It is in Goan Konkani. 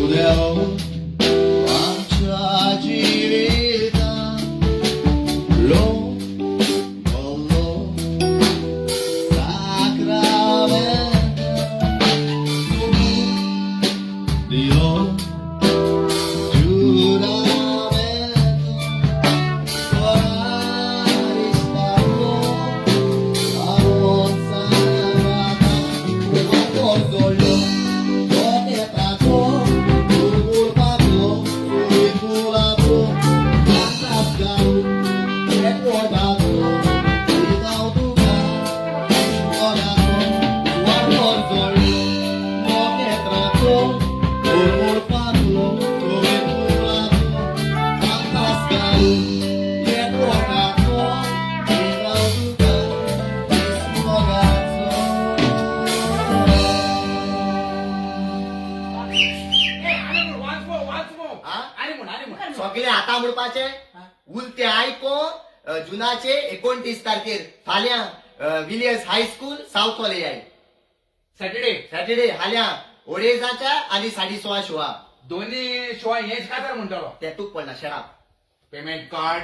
देव आमच्या जिवितांत लो बोलो साक्रामेंत तुमी दिलो जुरामेंत Once more, once more. हा? आनी म्हण, आनी म्हण. सगळे आता म्हणपाचे उलते आयको जुनाचे 29 तारखेर फाल्यां Villiers high school south hall याय. सॅटर्डे. सॅटर्डे हाल्या ओडेजाच्या आणि 16:30 शोआ. दोन्ही शो हेच कातर म्हणटलो. ते तूक पडना शराब. Payment card.